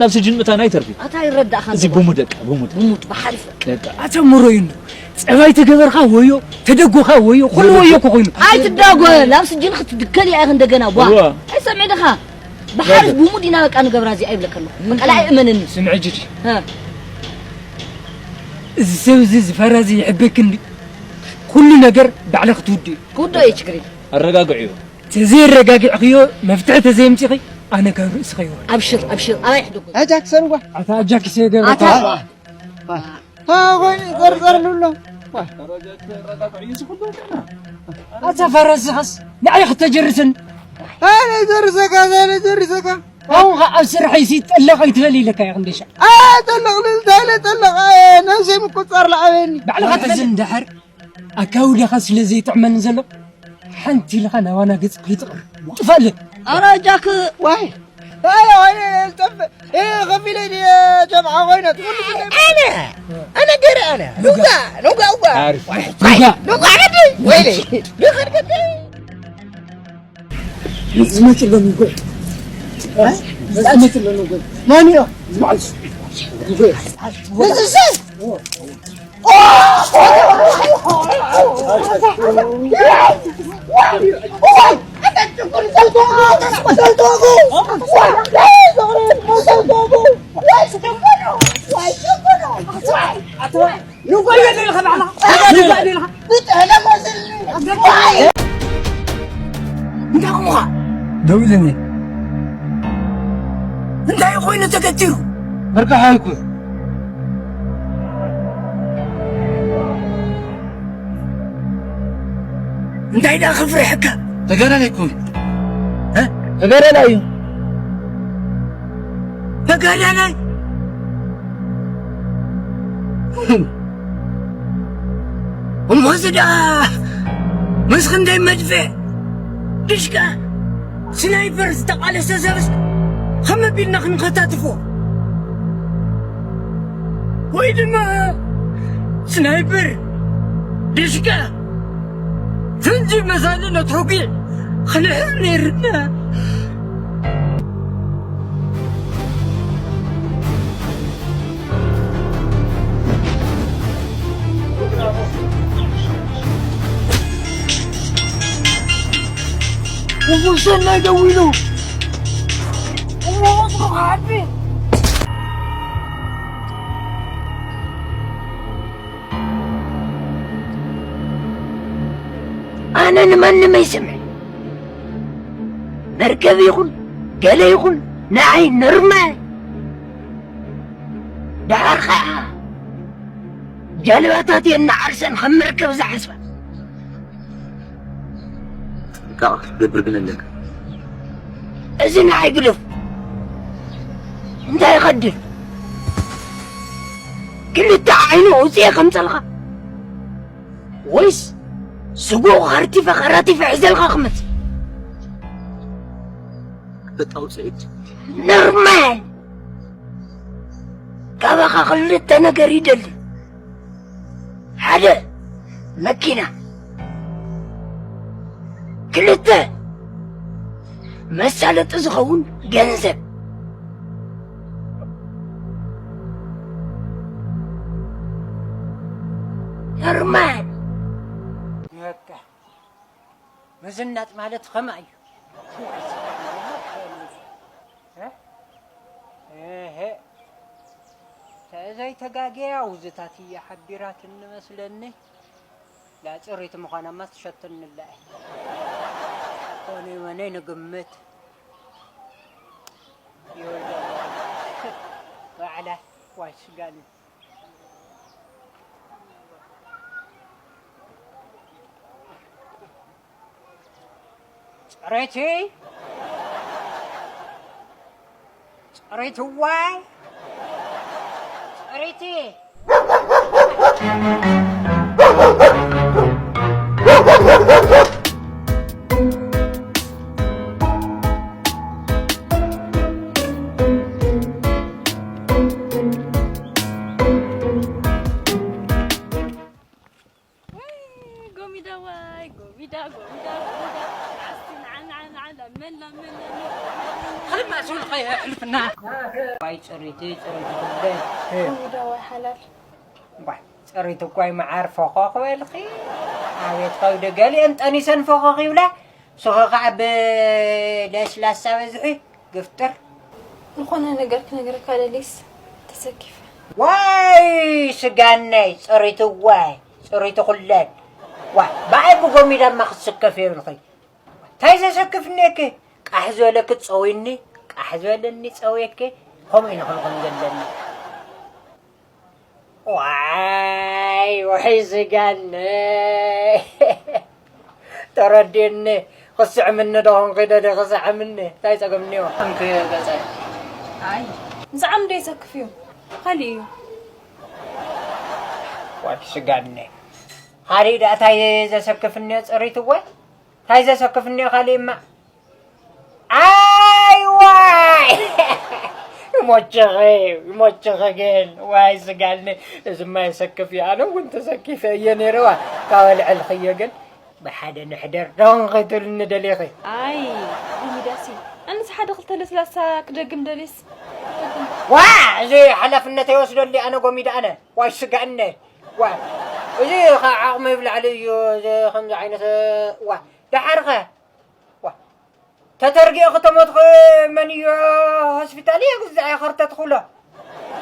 ናብ ስጅን ምእታን ኣይተርፍን። ኣታ ይረዳእኻ እዚ እንዶ። ብሙድ በቃ፣ ብሙድ። ብሙድ፣ ብሓሪፍ በቃ። በቃ። ኣታ ምሮዩ እንዶ። ጸባይ ተገበርካ ወዮ፣ ተደጎኻ ወዮ፣ ኩሉ ወዮ እኮ ኮይኑ። ኣይትዳጎ፣ ናብ ስጅን ክትድከል እያ ኢኻ እንደገና፣ ቧ። እዋ። ኣይሰምዕ ድኻ? ብሓሪፍ በቃ። ብሙድ ኢና በቃ ንገብራ እዚኣ ይብለካ ኣለኹ። በቃ፣ ላ ኣይእመነኒ። ስምዒ ጅዲ። እ። እዚ ሰብ እዚ፣ እዚ ፋራ እዚ ይሕበክ እንዲ። ኩሉ ነገር ባዕልኻ ክትውድእ። ክውድኦ እየ፣ ችግር የለን። ኣረጋግዕዮ። ተዘየረጋጊዕኽዮ፣ መፍትሒ ተዘየምጺኺ፣ ኣነ ካብ ርእስኺ ይወርድ። ኣብሽር፣ ኣብሽር፣ ኣባይ ሕደጎ። ኣጃክሰን ጓ። ኣታ ኣጃክሰ ገብረ ኣታ ታባ። ዋ። ዋ። ዋ፣ ዋ፣ ቆይ፣ ጸርጸር ሉሎ። ዋ። ኣታ ፈረስኻስ፣ ንዓይ ክተጀርሰን። ኣነ ጀርሰካ፣ ኣነ ጀርሰካ። ኣሁን ኸ ኣብ ስርሐይ ሲ ጠለቕ ኣይትበል ኢለካ እየ ክንደሻ። ኣየ፣ ጠለቕ ልል፣ ታይለ ጠለቕ፣ ኣየ፣ ነብሰይ ምቁጻር ለዓበኒ። ባዕልኻ ትበል። ሕዚ እንድሕር ኣካውዳኻ ስለ ዘይጥዕመኒ ዘሎ፣ ሓንቲ ኢልኻ ናባና ገጽ ከይትቕርብ። ጥፋለ። ኣረ ጃክ። ዋይ። ኣረ፣ ዋይ፣ ጠፍ-፣ እ፣ ከፊለ ድየ ጀምዓ ኮይነ፣ ትፈልጥ እንደ ኣነ፣ ኣነ ገረ ኣነ። ኑጋ፣ ኑጋ፣ ኑጋ። ዓርፍ። ዋይ፣ ኑጋ። ኑጋ፣ ዓዲ። ወይኔ፣ ኑጋ፣ ዓዲ። ዝመጽእ ዘሎ ንጎይ። እ? ዝመጽእ ዘሎ ንጎይ። ማን እዩ? ዝመዓል ንጎይ። ንዝሰ? እንታይ ኾንካ? ደው ኢለኒ። እንታይ ኮይኑ ተገቲሩ? መርቃሕ ኣይኮን። እንታይ ደኣ ክፍርሐካ? ተጋዳላይ እኮ እዩ። እ? ተጋዳላይ እዩ። ተጋዳላይ? እሞ እዚ ደኣ ምስ ክንደይ መድፍዕ፣ ድሽቃ፣ ስናይፐር ዝተቓለሰ ሰብስ ከመይ ኣቢልና ክንከታትፎ? ወይ ድማ ስናይፐር፣ ድሽቃ፣ ፈንጂ መሳሊ ነትርጒ ክንሕር ነይርና። እሞ ሰናይ ደዊሉ። እሞ ወትሩ ክሓቢ። ኣነ ንማንም ኣይሰምዕን። መርከብ ይኹን ገለ ይኹን ንዓይ ኖርማል። ደሓር ኸዓ ጃልባታት እየን ንዓርሰን ከም መርከብ ዝሓስባ። ጥንቃቐ ክትገብር ግን ኣለካ። እዚ ንዓይ ግደፍ። እንታይ ይኸድል? ክልተ ዓይኑ ኣውፅኤ ከምፀልኻ? ወይስ ስግኡ ኸርቲፈ ኸራቲፈ ሒዘልካ ክመፅእ? ክልተ ኣውፅኤ። ኖርማል። ካባኻ ክልተ ነገር ይደሊ። ሓደ፣ መኪና። ክልተ፣ መሳለጢ ዝኸውን ገንዘብ። ኖርማል። በቃ፣ ምዝናጥ ማለት ኸማ እዩ። እ? እሄ። ተዘይተጋገያ ውዝታት እያ ሓቢራትኒ መስለኒ። ላ ጽሬት ምዃናማ ትሸትንላ እያ። ኮነ መነ ንግምት። ይወልደ ባዕላ ዋይ ስጋኒ። ጽሬቲ፣ ጽሬቲ ዋይ፣ ጽሬቲ። ወይ ጎሚዳ፣ ዋይ ጎሚዳ፣ ጎሚዳ፣ ጎሚዳ። ዓስቲ ንዓ፣ ንዓ፣ ንዓ፣ ለመን፣ ለመን፣ ለመን። ኸልማ ሱል ኸይ ሕልፍና። ዋይ ጽሪቲ ጽሪቲ ኩለ። ከምኡ ዳዋይ ሓላል። እምባይ ጽሪቲ እኳይ መዓር ፈኾኽ በልኺ። ኣቤት ከብዲ ገሊአን ጠኒሰን ፈኾኽ ይብላ። ስኺ ከዓ ብለስላሳ በዝሒ ግፍጥር። ዝኾነ ነገር ክነግረካ ደሊስ ተሰኪፈ። ዋይ ስጋነይ ጽሪትዋይ ጽሪቲ ኩለን። ዋ ብኣይ ብጎሚዳማ ክትስከፍ የብልኺ። እንታይ ዘሰክፍ እኒአኪ? ቃሕ ዝበለኪ ጸዊኒ፣ ቃሕ ዝበለኒ ጸውየኪ። ከምኡ ኢና ክንኾን ዘለና። ዋይ ውሕይ ስጋኒ ተረዲእኒ። ክስዕምኒ ዶ ኾንኪ ደሊኺ? ስዕምኒ። እንታይ ጸገም እኒኦ? እንኪ ገጸ። ኣይ ዝዓም ዶ የሰክፍ እዩ? ካሊእ እዩ። ዋይ ስጋኒ። ካሊእ ደኣ እንታይ ዘሰክፍ እኒኦ? ጽሪትወ እንታይ ዘሰክፍ እኒኦ? ካሊእማ ኣይዋይ ይሞችኺ ይሞችኺ ግን ዋይ ስጋልኒ። እዝማ የሰክፍ እዩ። ኣነ እውን ተሰኪፈ እየ ነይረዋ ካብ ኣልዕልኽዮ ግን ብሓደ ንሕደር ዶንኺ ትብልኒ ደሊኺ። ኣይ ጎሚዳሲ ኣነስ ሓደ ክልተ ለስላሳ ክደግም ደልየስ። ዋ እዚ ሓላፍነት ይወስደሉ ኣነ ጎሚዳ ኣነ ዋይ ስጋእነ ዋይ እዚ ካብ ዓቕሚ ብላዕሊ እዩ። እዚ ከምዚ ዓይነት ዋ ደሓርከ ዋ ተተርጊኦ ከተሞትኺ መን እዩ ሆስፒታል እየ ግዛዕ እየ ከርተትኽሎ።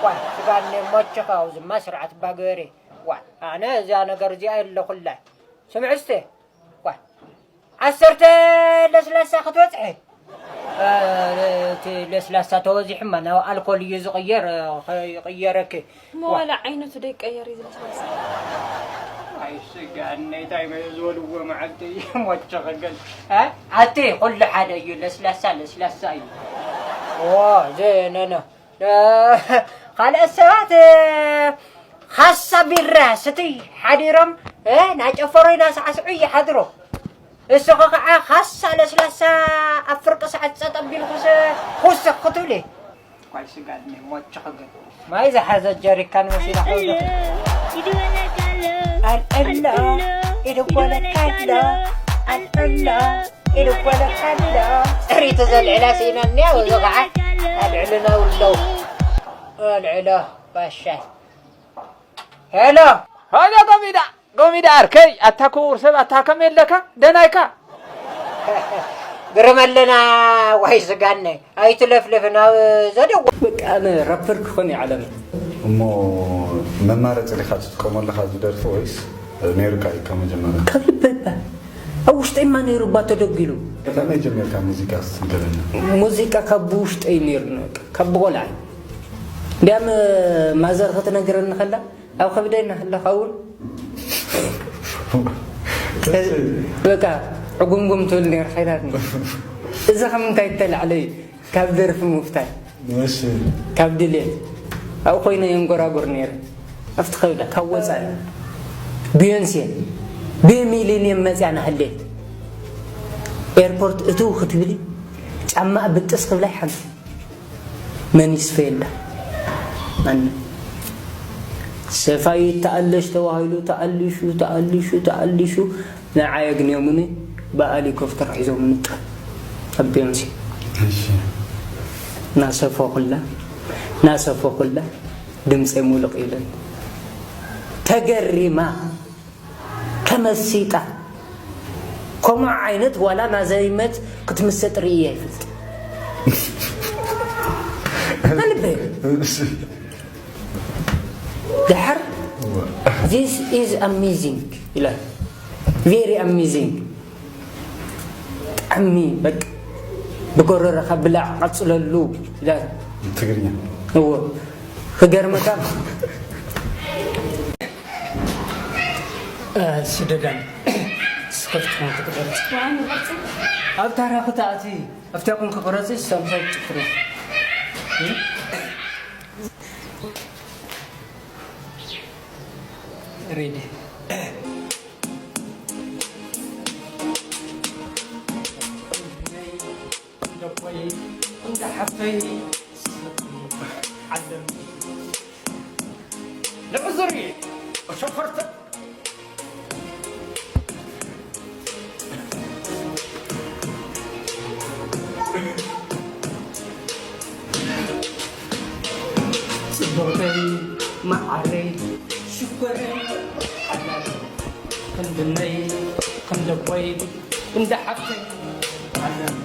ዋይ ስጋኒ ሞችኻ ኣብዚማ ስርዓት ባገሪ። ዋይ ኣነ እዚኣ ነገር እዚኣ የለኹላይ። ስምዒ እስተ ዋይ ዓሰርተ ለስላሳ ክትበፅሒ እቲ ለስላሳ ተወዚሑማ ናብ ኣልኮል እዩ ዝቕየር። ይቕየረኪ እሞ ዋላ ዓይነቱ ደይቀየር እዩ ዝለስላሳ። ኣይ ስጋነይ ታይ ዝበልዎ መዓልቲ እዩ ሞቸ ከገል ኣቲ ኩሉ ሓደ እዩ። ለስላሳ ለስላሳ እዩ። ኦ ዘነነ ካልኦት ሰባት ካሳ ቢራ ስትይ ሓዲሮም ናጨፈሮ ናሳዕስዑ ይሓድሮ። እስኺ ከዓ ካሳ ለስላሳ ኣብ ፍርቂ ሰዓት ጸጥ ኣቢልኩስ ኩስኽ ክትብሊ። ኳይ ስጋ ድሜ ሞች ክብል ማይ ዝሓዘ ጀሪካን መሲላ። ኣልዕሎ ኢድጎለካሎ ኣልዕሎ ኢድጎለካሎ። ሪቱ ዘልዕላ ሲኢናኒ ኣብዚ ከዓ ኣልዕልና ውለው ኣልዕሎ ባሻይ። ሄሎ ሄሎ ጎሚዳ ጎሚዳ ኣርከይ ኣታ ክቡር ሰብ ኣታ ከመይ ኣለካ ደናይካ። ግርም ኣለና ዋይ ስጋነ ኣይትለፍልፍ ናብ ዘደው። በቃ ኣነ ራፐር ክኾን እየ ዓለም። እሞ መማረፂ ዲኻ ትጥቀመሉ ካብዚ ደርፊ ወይስ ነይሩካ እዩ ካብ መጀመርያ? ካብ ልበይ እባ ኣብ ውሽጠይማ ነይሩ እባ ተደጒሉ። ከመይ ጀሚርካ ሙዚቃ እስቲ ንገረኒ? ሙዚቃ ካብ ብውሽጠይ ነይሩ በቃ ካብ ብቆልዓ እንዲያም ማዘር ክትነግረኒ ከላ ኣብ ከብደይ እናሃለኻ እውን በቃ ዕጉምጉም ትብል ነርካ ኢላትኒ። እዚ ካብ ምንታይ እተላዕለ እዩ? ካብ ደርፊ ምፍታይ ካብ ድሌት ኣብኡ ኮይነ የንጎራጉር ነይረ። ኣብቲ ከብዳ ካብ ወፃኢ ቢዮንሴ ብሚሊኒየም መፅያ ናህሌት ኤርፖርት እትው ክትብሊ ጫማ ብጥስ ክብላይ ሓንቲ መን ይስፈየላ? ማንም። ሰፋዩ ይተኣለሽ ተባሂሉ ተኣሊሹ ተኣሊሹ ተኣሊሹ ንዓይ ኣግንዮምኒ ብኣሊኮፍተር ሒዞምኒ ጣብ ኣቢዮንሲ። እሺ። ናሰፈኹላ ናሰፈኹላ ድምፀይ ሙሉቕ ኢለን ተገሪማ ተመሲጣ። ከምኡ ዓይነት ዋላ ማዘይመት ክትምሰጥ ርእየ ኣይፈልጥ። ኣልበ ድሓር this is amazing ኢላ very amazing ጣዕሚ በቃ ብጎረረኻ ብላዕ ቀፅለሉ ኢላ ትግርኛ እዎ ክገርመካ ስደዳን ስከፍትኩም ክትቆርጽ ኣብ ታራ ክትኣቲ ኣብታ ቁም ክቆረጽ ሰምሰብ ጭፍሩ ሬዲ ደቦይ እንዳ ሓፍተይ ዓለም ንዕዙሪ ሸፈርተ ዶተይ መዓረይ ሽኮረይ ሓላል ክንድነይ ክንደቦይ እንዳ ሓፍተይ ሓላል።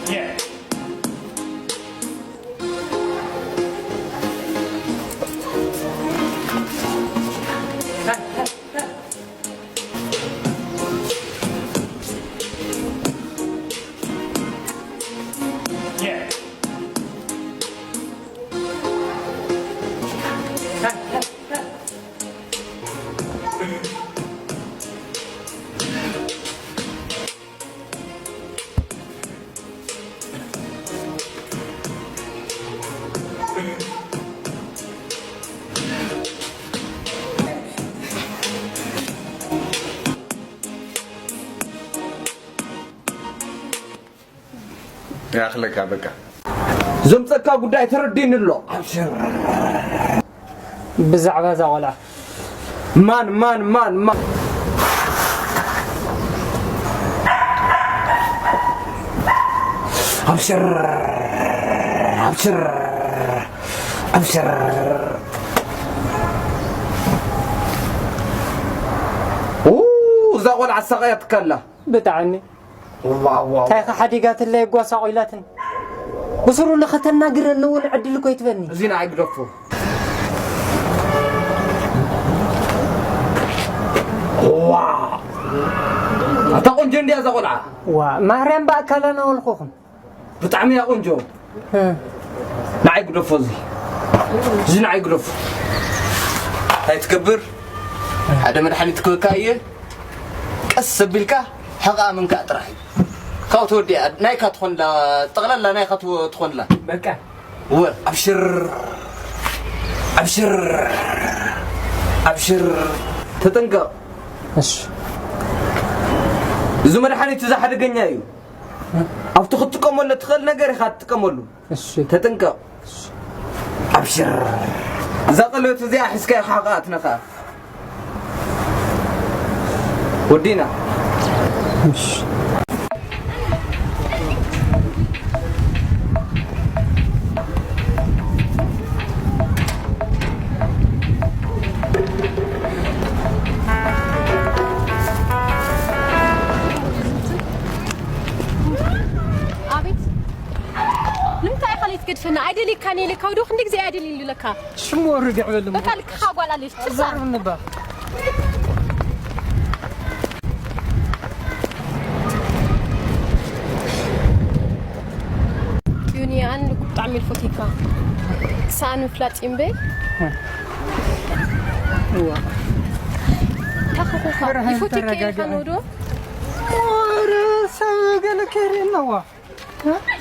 Yeah. Yeah. ይኣኽለካ በቃ። ዘምጸካ ጉዳይ ተረዲኒ ኣሎ። ኣብሽር። ብዛዕባ እዛ ቆልዓ። ማን ማን ማን ማን? ኣብሽር። ኣብሽር። ኣብሽር። ኡ፣ እዛ ቆልዓ ኣሳቐያትካ ኣላ። ብጣዕሚ። ዋው፣ ዋው። እንታይ ኢኻ ሓዲጋትለይ ጓሳ ቆይላትን? ብስሩ ንኸተናግረኒ እውን ዕድል እኮ ይትበኒ። እዚ ንዓይ ግደፎ። ዋው። ኣታ ቆንጆ እንድያ እዛ ቆልዓ። ዋ፣ ማርያም ብኣካላ ናወልኩኹም። ብጣዕሚ እያ ቆንጆ። እ። ንዓይ ግደፎ እዚ። እዚ ንዓይ ግደፎ። እንታይ ትገብር? ሓደ መድሓኒት ክህበካ እየ። ቀስ ኣቢልካ ሕቓ ምንካእ ጥራሕ እዩ። ካብኡ ተወዲኣ ናይካ ትኾንላ፣ ጠቕላላ ናይካ ትወ-፣ ትኾንላ። በቃ። እወ፣ ኣብሽር። ኣብሽር። ኣብሽር። ተጠንቀቕ። እሺ። እዚ መድሓኒት እዚ ሓደገኛ እዩ። ኣብቲ ክትጥቀመሉ እትኽእል ነገር ኢኻ ትጥቀመሉ። እሺ። ተጠንቀቕ። እሺ። ኣብሽር። እዛ ቀለበት እዚኣ ሒዝካያ ኢኻ ሓቕኣ ትነኽኣ። ወዲና። እሺ። ኣቤት። ንምንታይ ኢኻ ለይትገድፈና? ኣይደልየካን እየ ኢለካ፣ ወዲ ክንደይ ግዜ እየ ኣይደልይን ኢለካ? ሽሙ ርግዕ በል እሞ። በቃ ልክኻ ጓል ኣለሽ፣ ትርሳ። ዘርብ ንባ። ዮኒ፣ ኣነ እኮ ብጣዕሚ እየ ዝፈትየካ። ክሳዕ ንምፍላጥ እዩ እምበይ። እዋ። ታኸኹኻ፣ ብርሃን ይፈትየካ እየ ተረጋግኣ። ኢልካ ዶ? ኧረ ሰብ ገለ ከይርእየና፣ ዋ።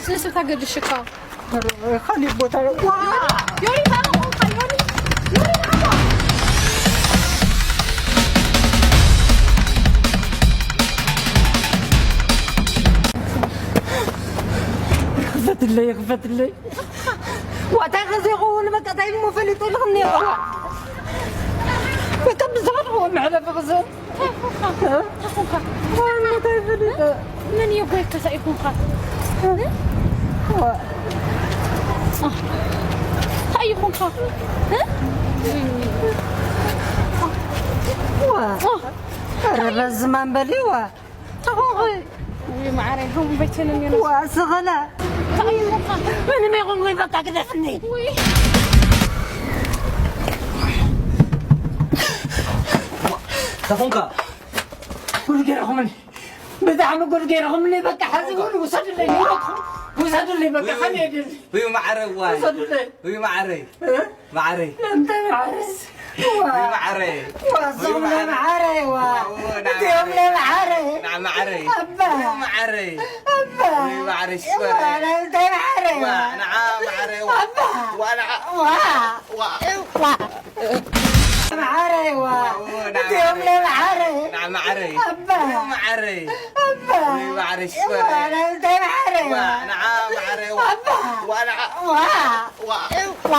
ስነ ስርዓት ገድሽካ። ኧረ፣ ካሊእ ቦታ። ዋ! ዮኒ፣ ታረቑ፣ ዮኒ፣ ዮኒ፣ ናባ። ክፈትለይ፣ ክፈትለይ። ዋ፣ እንታይ ከ ዘይኸውን፣ በቃ፣ እንታይ እሞ ፈሊጡ ኢልኽኒ፣ ዋ። በቃ፣ ብዝኸድዎ መሕለፊ ክዘን። እንታይ ኮንካ? እ? እንታይ ኮንካ? እንታይ ፈሊጠ? መን እዩ ጎይካ? እንታይ ይኹንካ? እ? ዋ። እንታይ ይኹንካ? እ? ዋ። ዋ። ኧረ በዚ ማን በሊ ዋ። እንታይ ኮንካ? ውይ መዓረይ፣ ሆም ቤትን እኔ ነው። ዋ፣ ስኸላ። እንታይ ይኹንካ? ምንም ይኹን ወይ በቃ ግደፍኒ። ውይ። እንታይ ኮንካ? ጉድ ገይርኹምኒ። ብጣዕሚ ጉድ ገይርኹምኒ። በቃ፣ ሕዚ እውን ውሰዱለይ፣ ንብረትኩም ውሰዱለይ። በቃ፣ ውይ፣ ከመይ የድሊ? ውይ፣ ማዕረ፣ ዋይ። ውሰዱለይ። ውይ፣ ማዕረ። እ? ማዕረ። እንታይ ማዕረስ? ዋ። ውይ፣ ማዕረ። ዋ፣ እዞም ውይ፣ ማዕረ። ለማዕረ፣ ዋ። ዋ፣ ዋ፣ ና እዚኦም ማዕረ። ለማዕረ። ና ማዕረ። ኣባ። ውይ፣ ማዕረ። ኣባ። ውይ፣ ማዕረ፣ ሽኮረ። ዋ፣ እንታይ ማዕረ፣ ዋ፣ ዋ። ንዓ ማዕረ፣ ዋ። ኣባ። ዋ፣ ንዓ። ዋ። ዋ። ዋ። መዓረይ ዋ። ኦ፣ ና እዚኦም መዓረይ። ለመዓረይ። ና መዓረይ። ኣባ። ኦ፣ መዓረይ። ኣባ። ኦይ፣ መዓረይ ሽኮረይ። ዋ፣ ና እንታይ መዓረይ ዋ፣ ዋ። ንዓ መዓረይ ዋ። ኣባ። ዋ፣ ንዓ። ዋ። ዋ። ዋ።